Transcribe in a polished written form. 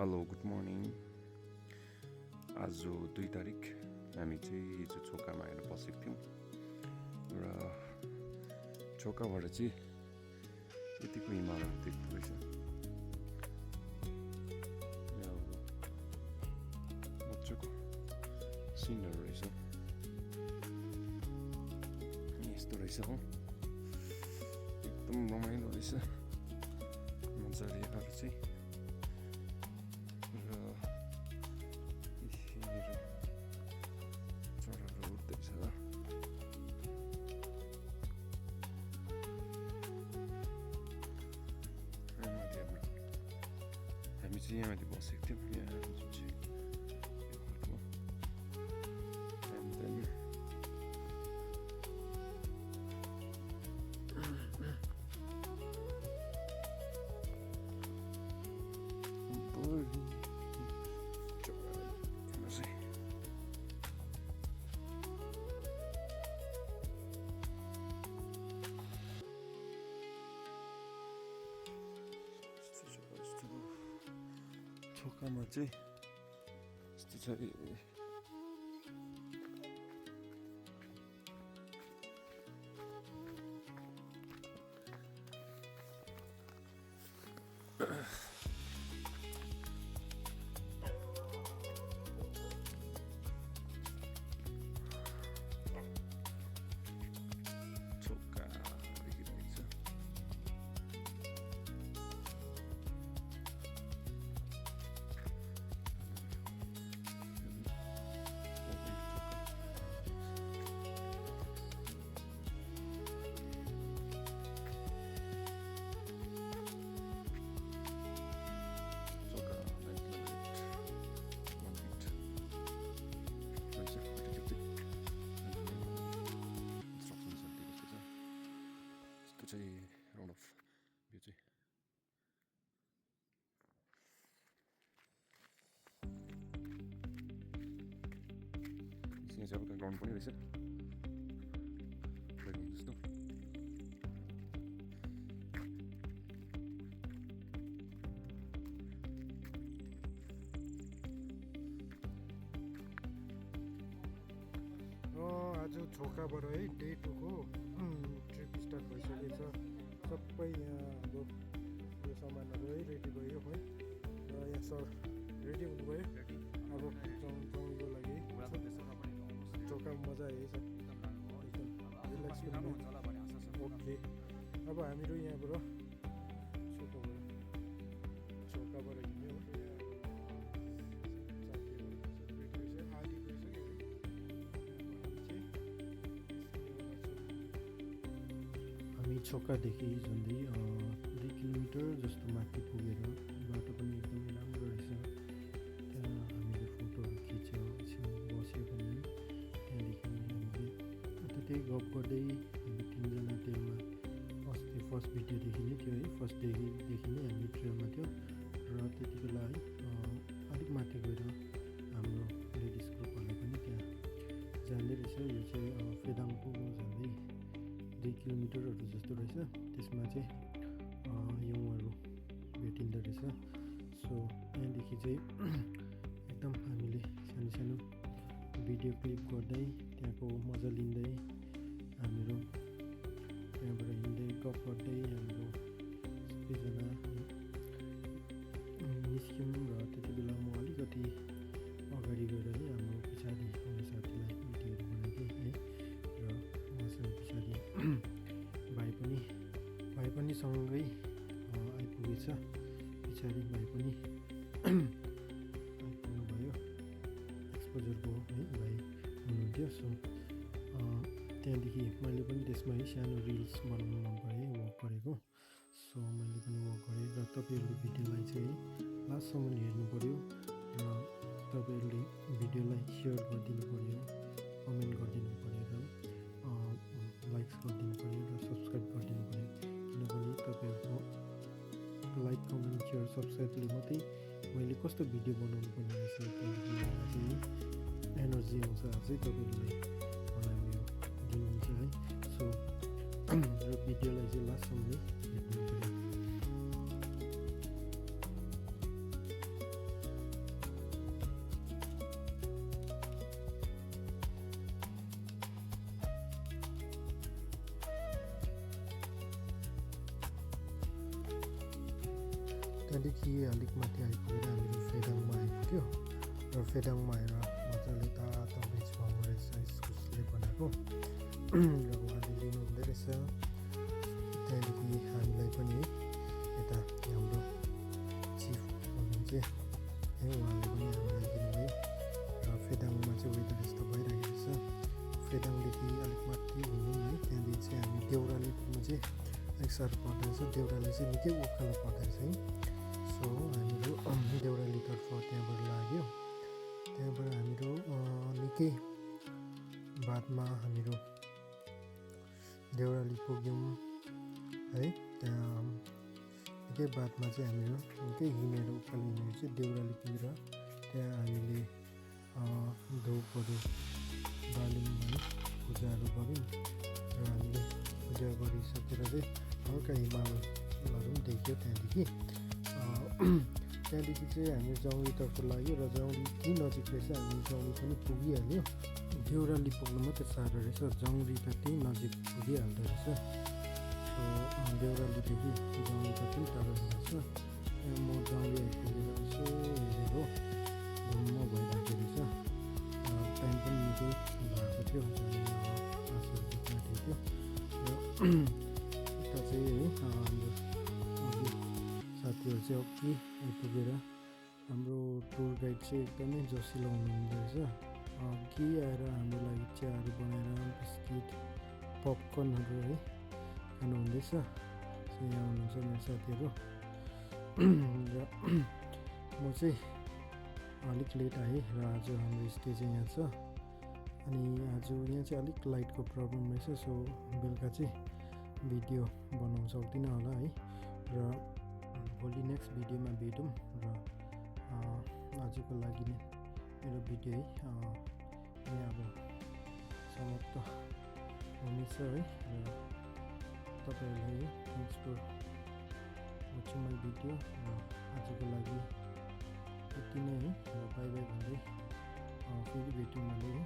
Hello good morning. आज 2 तारिक हामी चाहिँ हिजो छोकामा आएर बसेको थियौँ र छोकाबाट चाहिँ यतिको इमारत देख्दो रहेछ। मजाको सिनहरू रहेछ, यस्तो रहेछ हो, एकदम रमाइलो रहेछ नजरियाहरू चाहिँ। चराहरू उड्दैछ, हामी चाहिँ यहाँमाथि बसेको थियौँ, यहाँ जुन चाहिँ छोकामा चाहिँ यस्तो छ। छोका देखिरहेको छ। चाहिँ राउन्ड अफ भ्यू चाहिँ यहाँ चाहिँ अब ग्राउन्ड पनि रहेछ जस्तो। आज छोकाबाट है डे 2 को ट्रिप स्टार्ट भइसकेको छ। सबै यहाँ अब यो सामानहरू है रेडी भयो है, र यहाँ सर रेडी हुनुभयो। अब जाउँ यो लागि छोका मजा आएछ, एकदम रिल्याक्स पनि ओके। अब हामीहरू यहाँबाट छोकाबाट हिँड्यौँ। हामी छोकादेखि झन्डै 2 किलोमिटर जस्तो माथि पुगेर बाटो पनि एकदमै राम्रो रहेछ। त्यहाँ हामीले फोटोहरू खिच्यौँ, एकछिन बस्यो पनि। त्यहाँदेखि हामीले त्यही गफ गर्दै हामी 3जना ट्रेनमा अस्ति फर्स्ट भिडियोदेखि नै थियो है, फर्स्ट डेदेखि नै हामी ट्रेनमा थियो। र त्यति बेला है अलिक माथि गएर हाम्रो लेडिज ग्रुपहरूलाई पनि त्यहाँ जाँदै रहेछ। यो चाहिँ फेदाङको झन्डै 2 किलोमिटरहरू जस्तो रहेछ। त्यसमा चाहिँ यौँहरू भेटिँदो रहेछ। सो यहाँदेखि चाहिँ एकदम हामीले सानो सानो भिडियो क्लिप गर्दै त्यहाँको मजा लिँदै हामीहरू त्यहाँबाट हिँड्दै गफ गर्दै हाम्रो सबैजना निस्क्यौँ। र त्यति बेला म अलिकति अगाडि गएर है हाम्रो पछाडि आउने साथीलाई भिडियोहरू बनाइदिएँ है। र उहाँसँग पछाडि भाइ पनि सँगै आइपुगेछ। पछाडि भाइ पनि आइपुग्नु भयो, एक्सपोजरको है भाइ हुनुहुन्थ्यो। सो त्यहाँदेखि मैले पनि त्यसमा है सानो रिल्स बनाउनु मन पऱ्यो वक गरेको। सो मैले पनि वक गरेँ। र तपाईँहरूले भिडियोलाई चाहिँ है लास्टसम्म हेर्नु पऱ्यो, र तपाईँहरूले भिडियोलाई सेयर गरिदिनु पऱ्यो, कमेन्ट गरिदिनु पऱ्यो, र लाइक्स गरिदिनु पऱ्यो, र सब्सक्राइब गरिदिनु पऱ्यो। किनभने तपाईँहरूको लाइक, कमेन्ट, सेयर, सब्सक्राइबले मात्रै मैले कस्तो भिडियो बनाउनु पर्ने रहेछ त्यहाँदेखि मलाई चाहिँ एनर्जी आउँछ। अझै तपाईँहरूले मलाई उयो दिनुहुन्छ है। सो र भिडियोलाई चाहिँ लास्टसम्म हेर्नु पऱ्यो। त्यहाँदेखि अलिक माथि आइपुगेर हामीहरू फेदाङमा आइपुग्यो र फेदाङमा आएर मजाले तातो भेज मोमो रहेछ इस्कुसले बनाएको र उहाँले लिनुहुँदै रहेछ। त्यहाँदेखि हामीलाई पनि यता हाम्रो चिफ हुनुहुन्छ है उहाँले पनि हामीलाई दिनुभयो र फेदाङमा चाहिँ वेदर यस्तो भइरहेको रहेछ। फेदाङदेखि अलिक माथि घुम्यौँ है, त्यहाँदेखि चाहिँ हामी देउराली पुग्नु चाहिँ अलिक साह्रो पर्दो रहेछ। देउराली चाहिँ निकै उकालो पर्दो रहेछ है। सो हामीहरू देउरालीतर्फ त्यहाँबाट लाग्यो। त्यहाँबाट हामीहरू निकै बादमा हामीहरू देउराली पुग्यौँ है। त्यहाँ निकै बादमा चाहिँ हामीहरू निकै हिँडेर उकालो हिँडेर चाहिँ देउराली पुगेर त्यहाँ हामीले धुपहरू बाल्यौँ है, पूजाहरू गऱ्यौँ र हामीले पूजा गरिसकेर चाहिँ हल्का हिमालहरू पनि देख्यो। त्यहाँदेखि चाहिँ हामी जौलीतर्फ लाग्यो र जौली त्यही नजिक रहेछ, हामी जौली पनि पुगिहाल्यो। देउराली पुग्नु मात्रै साह्रो रहेछ, जौली त त्यही नजिक पुगिहाल्दो रहेछ। सो देउरालीदेखि जौली त त्यही टाढो रहेछ। म जौली आइपुगेर यसो हेरेर घुम्म भइरहेको रहेछ। टाइम पनि निकै भएको थियो, 5 बजी थियो। र यता चाहिँ है हाम्रो अघि साथीहरू चाहिँ अघि आइपुगेर हाम्रो टुर गाइड चाहिँ एकदमै जोसिलो हुनुहुँदो रहेछ। अघि आएर हाम्रो लागि चियाहरू बनाएर बिस्किट पपकर्नहरू है खानुहुँदैछ। यहाँ हुनुहुन्छ मेरो साथीहरू र म चाहिँ अलिक लेट आएँ र आज हाम्रो स्टे चाहिँ यहाँ छ। अनि आज यहाँ चाहिँ अलिक लाइटको प्रब्लम रहेछ, सो बेलुका चाहिँ भिडियो बनाउन सक्दिनँ होला है। र भोलि नेक्स्ट भिडियोमा भेटौँ र आजको लागि नै मेरो भिडियो है यहाँ अब समाप्त हुनेछ है। र तपाईँहरूलाई thanks for watching my video र आजको लागि यति नै है। र बाई बाई भन्दै फेरि भेटौँ मलाई है।